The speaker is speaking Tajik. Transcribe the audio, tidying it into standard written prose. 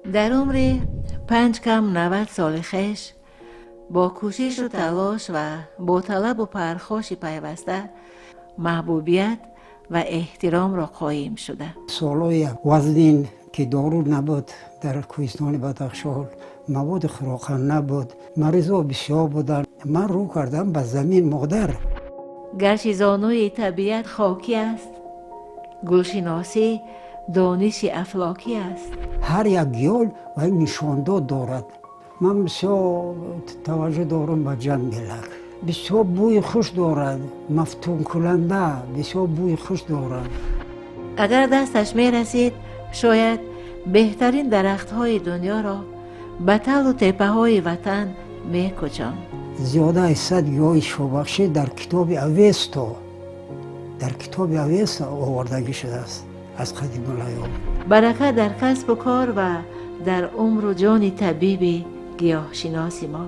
Дар умри панҷ кам 90 соли хеш бо кӯшишу талош ва бо талабу пархоши пайваста маҳбубият ва эҳтиромро қоим шуда. Солҳои вазнин, ки дору набуд дар кӯҳистони Бадахшон, маводи хӯрока набуд, маризо бисёр буданд, ман рӯ кардам ба замин модар. Гарчи зонуи табиат хокӣ аст, гулшиносӣ дониши афлокӣ аст. Ҳар як гиёл ва нишондод дорад. Ман бисёр таваҷҷӯҳ дорам ба ҷамбилак, бисёр бӯи хуш дорад, мафтункунанда, бисёр бӯи хуш дорад. Агар дасташ мерасид, шояд беҳтарин дарахтҳои дунёро ба талу теппаҳои ватан мекӯчонд. Зиёда аз 100 гиёҳи шифобахшӣ дар китоби Авесто, дар китоби Авесто овардагӣ шудааст аз қадимулайём. Барака дар касбу кор ва дар умру ҷони табиби гиёҳшиноси мо.